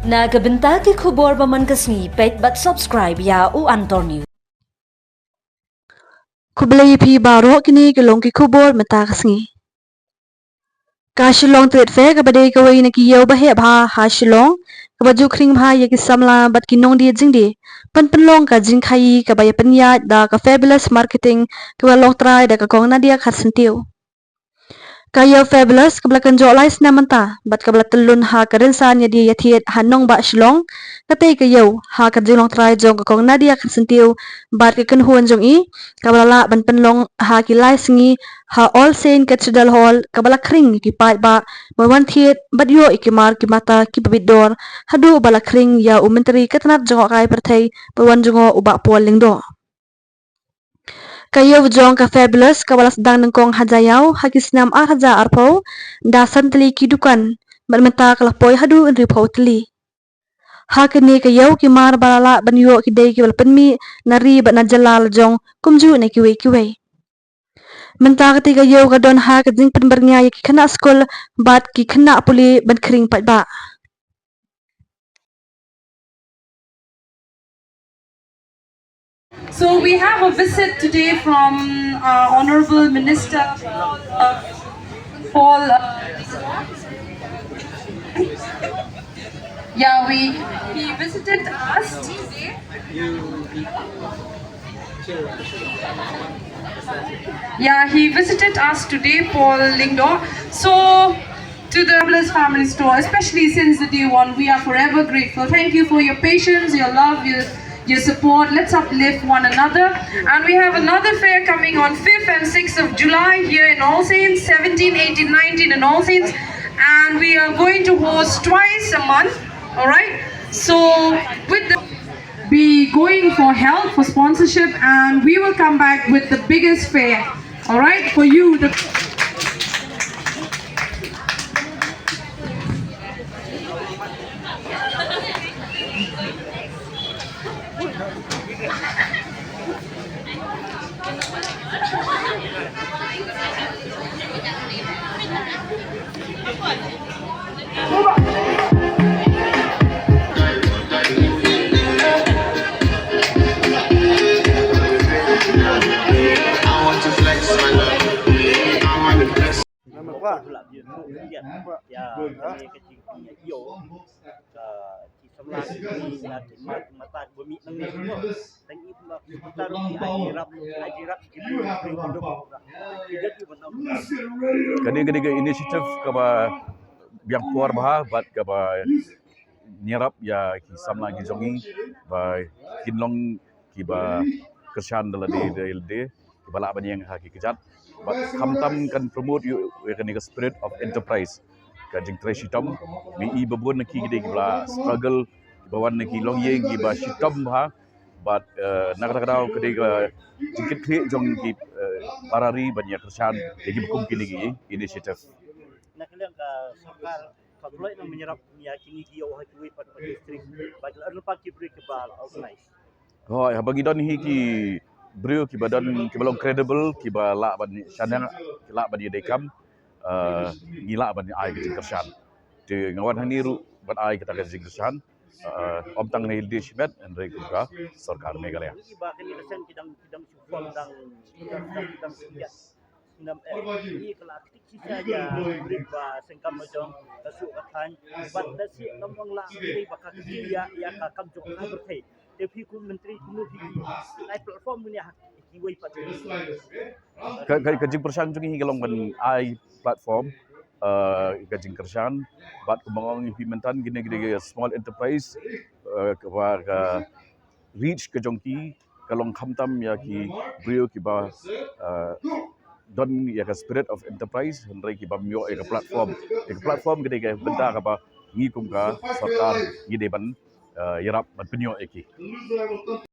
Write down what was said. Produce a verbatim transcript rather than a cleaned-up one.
Na ka bynta ki khubor ba man ka sngi, peit bad subscribe ïa U Antor News. Khublei ïa phi baroh, kine ki long ki khubor mynta ka sngi. Ka Shillong Trade Fair kaba dei kawei na ki ïew ba heh bha ha Shillong, kaba ju khring bha ïa ki samla bad ki nongdie jingdie, ban pynlong ka jingkhaii kaba ïa pynïaid da ka Fabulous Marketing kaba la long trai da ka Kong Nadia Kharsyntiew. Ka ïew Fabulous kaba la kynjoh lai snem mynta bad kaba la tyllun ha ka rynsan ïadie ïathied ha nongbah Shillong, ka tei ka ïew ha ka jinglong trai jong ka Kong Nadia Kharsyntiew bad ka kynhun jong i, kaba la lah ban pynlong ha ki lai sngi ha All Saint Cathedral Hall, kaba la khring ïa ki paidbah ban wan thied bad ïoh ïa ki mar ki mata kiba bit dor, haduh ba la khring ïa u Myntri ka tnat jngohkai pyrthei ban wan jngoh, u Bah Paul Lyngdoh. Ka ïew jong ka Fabulous kaba la sdang nyngkong ha Jaiaw ha ki snem ar hajar arphew, da san tylli ki dukan, bad mynta ka la poi haduh hynriewphew tylli. Ha kane ka ïew ki mar ba la lah ban ïoh ki dei kiba la pynmih na ri bad na jylla la jong kumjuh na kiwei kiwei. Mynta katei ka ïew ka don ha ka jingpynbyrngia ïa ki khynnah skul bad ki khynnah pule ban khring paidbah. So we have a visit today from, uh, Honorable Minister, uh, Paul, uh, yeah, we, he visited us today. Yeah, he visited us today, Paul Lyngdoh. So, to the Fabulous Family Store, especially since the day one, we are forever grateful. Thank you for your patience, your love, your, your support. Let's uplift one another. And we have another fair coming on fifth and sixth of July here in All Saints, seventeen, eighteen, nineteen in All Saints. And we are going to host twice a month, all right? So, with the be going for help, for sponsorship, and we will come back with the biggest fair. All right, for you, the Kane ka dei ka initiative kaba biang por bha bad kaba ïarap ïa ki samla ki jong ngi ba kin long kiba kyrshan da lade da lade, kiba lah ban ïeng ha ki kjat. Bad khamtam kan promote ïa kane ka spirit of enterprise, ka jingtrei shitom. Ngi i ba bun na ki ki dei kiba la struggle, kiba wan na ki longïing kiba shitom bha. Bad, eh, na kata ka daw ka dei ka jingkitkhlieh jong ki, eh, para ri ban ïa kyrshan ïa kiba kum kine ki initiative. Na ka liang ka sorkar ka kloi na mynta ïa kine ki ïew ha kiwei pat pat district, ba ki la lypa ki briew kiba organize. Hooid, haba ngi don hi ki briew kiba don, kiba long credible, kiba lah ban shaniah, kiba lah ban ïadei kam, eh, ngi lah ban ai ka jingkyrshan. Te nga wan hangne ruh ban ai kata ka jingkyrshan, eh, ym tang na i Hilde shimet, hynrei kum ka sorkar Meghalaya. Ba kane ka seng ki dang, ki dang shu form dang, dang, dang, dang, Ngam, eh, i ka la ktik shisha ïa rit ba sengkam la jong ka shu ka thaiñ. Bad lehse ngam ong la ka ba ka ktik ïa, ïa ka kam jong ka pyrthei. Te phi kum myntri kumno phi ai platform mynne ha kiwei pat. Ka, ka, ka jingpyrshang jong ngi hi ka long ban ai platform, eh, ka jingkyrshan. Bad kumba nga ong ïa phi mynta kine ki dei ki small enterprise, eh, kaba ka reach ka jong ki ka long khamtam ïa ki briew kiba, eh, don ïa ka spirit of enterprise, hynrei kiba ym ïoh ïa ka platform. Ïa ka platform ka dei ka bynta kaba ngi kum ka sorkar ngi dei ban, eh, ïarap ban pynïoh ïa ki.